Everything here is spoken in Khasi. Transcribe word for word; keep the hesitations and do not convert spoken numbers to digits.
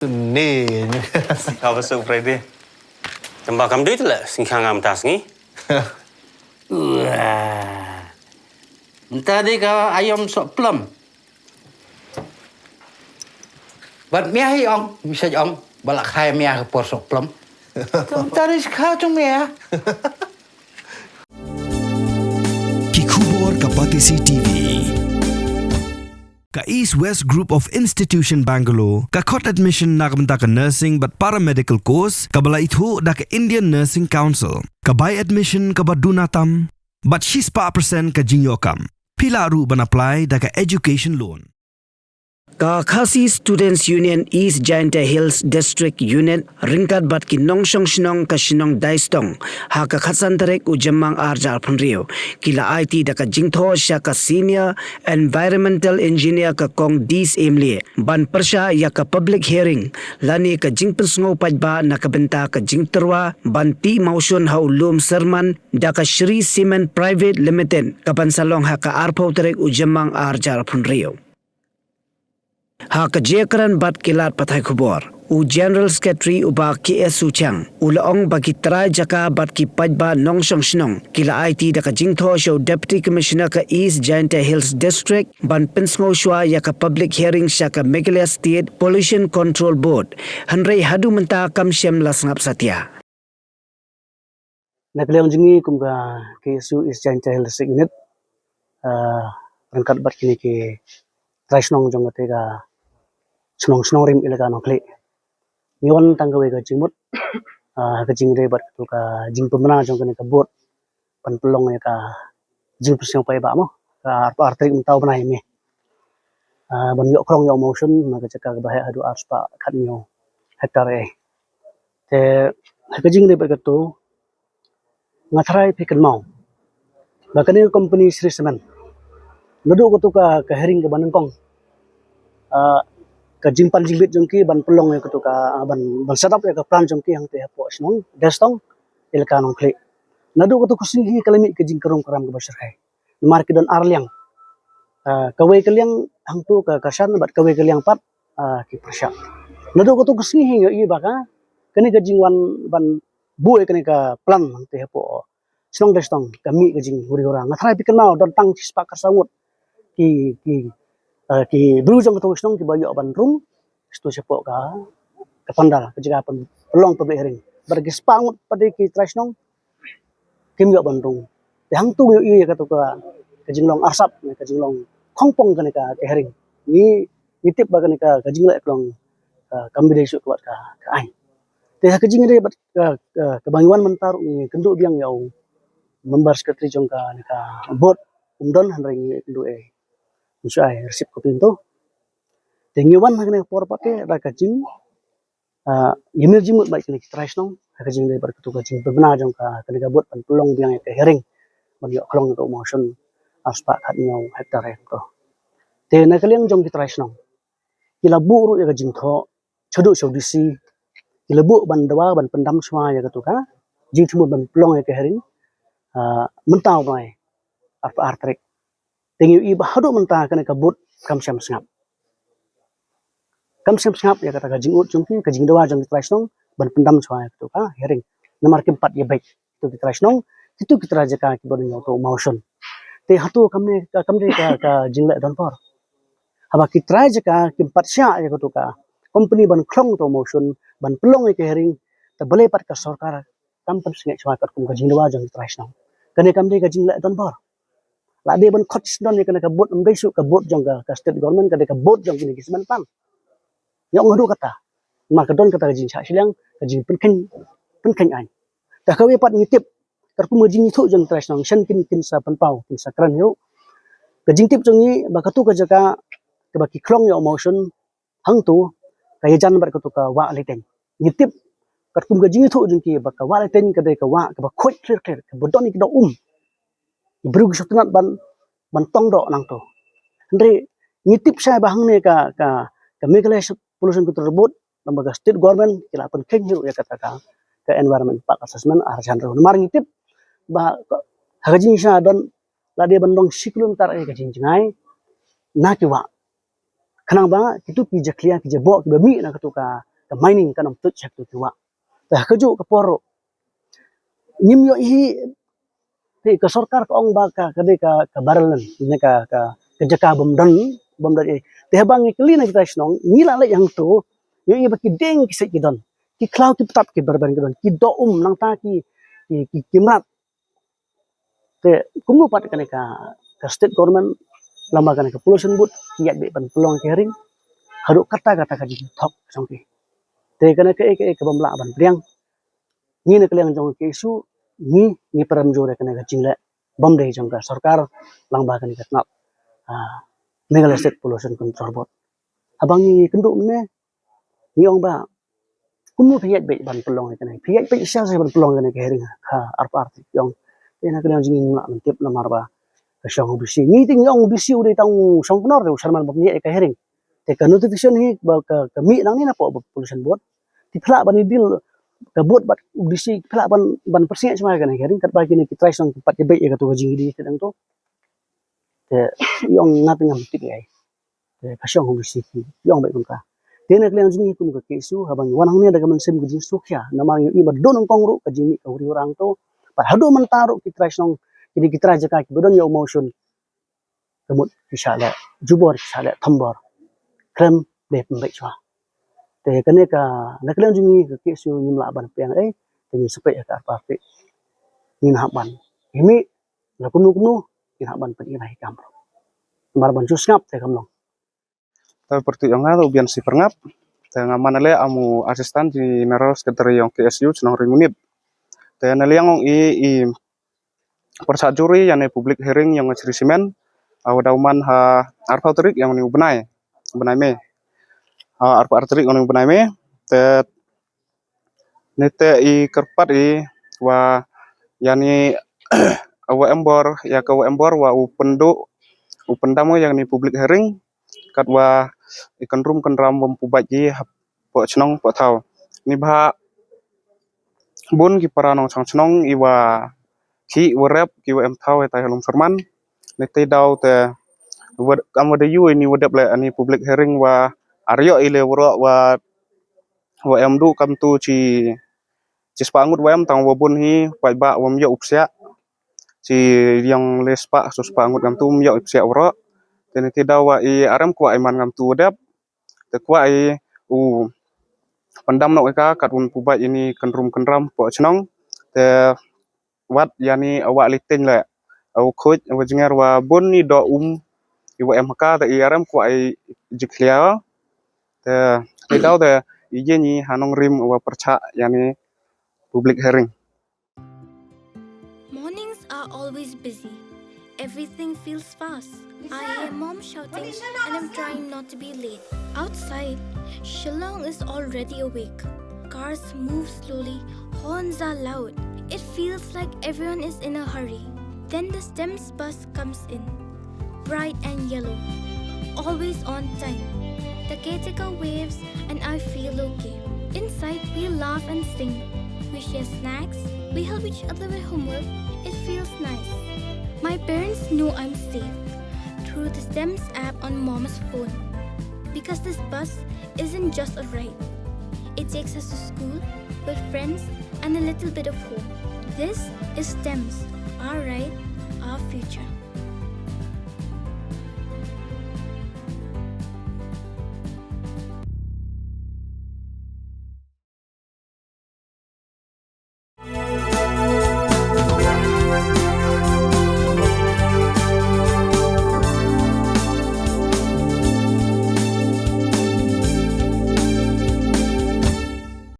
Ni. Ka ba suk Friday. Tamba kam dei te la sing khang am tas ngi. Wah. Mynta dei ka aïom soh plum. Bad mia hi ong, misa ong, ba la khai mia ka por soh plum. Mynta dei skha chung mia. Ki khubor ka Batesi T V. Ka East West Group of Institution Bangalore ka khot admission na ka bynta ka nursing bad paramedical course kaba la ithuh da ka Indian Nursing Council. Ka bai admission kaba duna tam bad shispah percent ka jingïoh kam. Phi lah ruh ban apply da ka education loan. Ka Khasi Students Union East Jaintia Hills District Unit ryngkat bad ki nongshong shnong ka shnong Daistong ha ka khatsan tarik u Jymmang ar hajar arphew hynriew ki la aiti da ka jingthoh sha ka Senior Environmental Engineer ka Kong Dis Emley ban pyrshah ïa ka public hearing lane ka jingpynsngew paidbah na ka bynta ka jingtyrwa ban tih mawshun ha u lum Serman da ka Shree Cement Private Limited ka ban sa long ha ka arphew tarik u Jymmang ar hajar arphew hynriew. Ha ka jingïakren bad ki lad pathai khubor, u General Secretary u Bah K S Suchiang u la ong ba ki trai jaka bad ki paidbah nongshong shnong ki la aiti da ka jingthoh sha u Deputy Commissioner ka East Jaintia Hills District ban pynsngew shuwa ïa ka public hearing sha ka Meghalaya State Pollution Control Board, hynrei haduh mynta kam shym la sngap satia. Na ka liang jong ngi kum ka K S U East Jaintia Hills District Unit, ah, ryngkat bad kine ki trai shnong jong kata ka shnong, shnong rim elaka Nongkhlieh, ngi wan tang kawei ka jingmut, ah, ka jingïadei bad katu ka jingpynbna jong kane ka board ban pynlong ïa ka jingpynsngew paidbah mo, ka arphew ar tarik mynta u bnai May. Ah, ban ïoh khlong ïoh mawshun na ka jaka kaba heh haduh arspah khathynñiew hektar eh. Te ha ka jingïadei bad katu, nga tharai phi kynmaw ba kane ka company Shree Cement, naduh katu ka, ka hearing kaba nyngkong, ah, ka jingpan jingbit jong ki ban pynlong ïa katu ka, ah, ban, ban set up ïa ka plant jong ki hangtei hapoh shnong Daistong, elaka Nongkhlieh. Naduh katu ka sngi hi ka la mih ka jingkyrung kram kaba shyrkhei. Namar ki don ar liang. Ah, kawei ka liang hangtu ka kyrshan bad kawei ka liang pat, ah, ki pyrshah. Naduh katu ka sngi hi ngi ïohi ba ka, kane ka jingwan ban buh ïa kane ka plant hangtei hapoh shnong Daistong ka mih ka jinghuri hura. Nga tharai phi kynmaw don tang shispah khatsaw ngut ki, ki, ah, ki briew jong katu ka shnong kiba ïoh ban rung shato shapoh ka, ka pandal, ka jaka pyn-, pynlong public hearing. Bad ki spah ngut pat de ki trai shnong kim ïoh ban rung. Te hangtu ngi ïohi ïa katu ka, ka jinglong arsap, ka jinglong khongpong kane ka, ka hearing. Ngi, ngi tip ba kane ka, ka jingleh ka long, ah, kam dei shuh ka wat ka, ka aiñ. Te ha ka jingïadei bad ka, ka, kaba ngi wan mynta ruh ngi kynduh biang ïa u member secretary jong kane ka board, um don, hynrei ngi kynduh eh, ngi shu ai receipt copy hangtu. Te ngi wan ha kane ka por pat te da ka jing, ah, ïa mih jingmut bad kine ki trai shnong ha ka jingïadei bad katu ka jingpynbna jong ka, kane ka board ban pynlong biang ïa ka hearing ban ïoh khlong ïa ka mawshun arspah khathynñiew hektar eh hangtu. Te na ka liang jong ki trai shnong ki la buh ruh ïa ka jingthoh shaduh sha u D C, ki la buh ban dawa ban pyndam shuwa ïa katu ka jingthmu ban pynlong ïa ka hearing, ah, mynta u bnai arphew ar tarik. Te ngi ïohi ba haduh mynta kane ka board kam shym sngap. Kam shym sngap ïa kata ka jingud jong ki, ka jingdawa jong ki trai shnong ban pyndam shuwa ïa katu ka hearing. Namar kim pat ïa beit kitu ki trai shnong, kitu ki trai jaka kiba don ïa utu u mawshun. Te hato kam ne, ka, kam dei ka, ka jingleh donbor. Haba ki trai jaka kim pat shah ïa katu ka company ban khlong utu u mawshun, ban pynlong ïa ka hearing, te balei pat ka sorkar kam pynsngewsih shuwa katkum ka jingdawa jong ki trai shnong. Kane kam dei ka jingleh donbor. La dei ban khot shisyndon ïa kane ka board, ym dei shuh ka board jong ka, ka state government, ka dei ka board jong kine ki cement plant. Ïa ong haduh kata. Namar ka don kata ka jingshah shiliang, ka jingpynkheiñ, pynkheiñ aiñ. Te kawei pat ngi tip, katkum ka jingithuh jong ki trai shnong, shen kin, kin sa pynpaw, kin sa kren ïa u. Ka jingtip jong ngi ba katu ka jaka kaba ki khlong ïa u mawshun, hangtu ka ïajan bad katu ka wah Leiteiñ. Ngi tip katkum ka jingithuh jong ki ba ka wah Leiteiñ ka dei ka wah kaba khuid khlir khlir, kaba don ïa ki doh um. Ki briew ki sngewtynnat ban, ban tong doh nangtu. Hynrei ngi tip shai ba hangne ka, ka, ka Meghalaya Pollution Control Board, namar ka state government ki la pynkheiñ hi ruh ïa kata ka, ka environment impact assessment ar hajar hynriew. Namar ngi tip ba ka, ha ka jingshisha don la dei ban long shi kilometer ïa ka jingjngai na ki wah. Khnang ba kitu ki jakhlia ki jaboh kiba mih na katu ka, ka mining kan ym tuid sha kito ki wah. Te ha kajuh ka por ruh ngim ïohi, te ka sorkar ka ong ba ka, ka dei ka, ka barrel land, ne ka, ka, ka jaka bym don, bym don ei. Te haba ngi kylli na ki trai shnong, ngi la leit hangto, ïohi ba ki dieng ki siej ki don, ki khlaw ki btap ki barrel ki don, ki doh um nangta ki, ki, ki, ki mrad. Te kumno pat kane ka, ka state government, lane kane ka pollution board, ki ïaid beit ban pynlong ka hearing haduh katta katta ka jingthok jong ki. Te kane kaei kaei ka bym lah ban pdiang. Ngi na ka liang jong ka KSU, ngi, ngi pyrshang jur ïa kane ka jingleh bym dei jong ka sorkar, lane kane ka tnat, ah, Meghalaya State Pollution Control Board. Haba ngi kynduh mynne, ngi ong ba kumno phi ïaid beit ban pynlong ïa kane, phi ïaid beit shisha shisha ban pynlong ïa kane ka hearing ha arphew ar tarik, ngi ong. Te na ka liang jong ngi ngim lah ban tip namar ba ka shong u DC, ngi te ngi ong u DC u dei tang u shong Knorr, te u chairman bym ïaid ïa ka hearing. Te ka notification hi ba ka, ka mih nangne napoh ba pollution board. Te phi lah ban ïadei ka board bad u DC, phi lah ban, ban pyrsngew shuwa ïa kane ka hearing, katba kine ki trai shnong ki pat ki beit ïa kato ka jingïadei te dang to. Te ngi ong nga te ngam tip ei. Te ka shong u DC ki ong beit kumta. Te na ka liang jong ngi kum ka KSU, haba ngi wan hangne da ka mynsiem ka jingsngewkhia, namar ngi ïohi ba don nyngkong ruh ka jingmih ka wriwrang to. Bad haduh mynta ruh ki trai shnong, kine ki trai jaka kiba don ïa u mawshun, ka mut ki shah leh jubor, ki shah leh thombor. Khlem dei pynbeit shuwa. Te kane ka, na ka liang jong ngi ka KSU ngim lah ban pdiang ei, te ngin sa peit ha ka arphew ar tarik. Ngin hap ban ïamih, la kumno kumno, ngin hap ban peit ïa ki kam. Namar ban shu sngap te kam long. Te pyrtuid jong nga u Bian Sipyrngap. Te nga man ale am u Assistant General Secretary jong KSU Chnong Ri Munit. Te na liang jong i, i pyrshah jur ïa ine public hearing jong ka Shree Cement, ah, u dei u man ha arphew tarik jong une u bnai, bnai May. Ah, arphew ar tarik jong une u bnai May. Te ngi te i kyrpad i wa ïa ine wa em bor, ïa ka wa em bor wa u pynduh, u pyndam ïa ine public hearing, katwa i kynrum kynram bym pu bad i hapoh chnong hapoh thaw. Ngi bha bun ki para nongshong chnong i wa khih wa rep ki wa em thaw ïa tai ha Lumshyrman. Ngi te daw te wa, kam wa da ïoh ine wa dep leh ine public hearing wa ar ïoh i leh waroh wa, wa em duh kamtu chi, chi spah ngut wa em tang wa bun hi paidbah wam ïoh u psiah. Chi ïong leh spah, so spah ngut kamtu wam ïoh u psiah waroh. Te ngi te daw wa i arem kwah i man kamtu wa dep. Te kwah i u pyndam noh ïa ka kat un pu bad ine kynrum kynram hapoh chnong. Te wat ïa ine wa leh teng leh, u khuid, u jngar wa bun i doh um i wa em ha ka, te i arem kwah i jingkhlia. Te te daw te i jin i ha nongrim wa pyrshah ïa ine public hearing. Mornings are always busy. Everything feels fast. I hear mom shouting and I'm trying not to be late. Outside, Shillong is already awake. Cars move slowly, horns are loud. It feels like everyone is in a hurry. Then the STEMS bus comes in. Bright and yellow. Always on time. The caretaker waves and I feel okay. Inside, we laugh and sing. We share snacks. We help each other with homework. It feels nice. My parents know I'm safe through the STEMS app on mom's phone. Because this bus isn't just a ride. It takes us to school, with friends, and a little bit of home. This is STEMS, our ride, our future.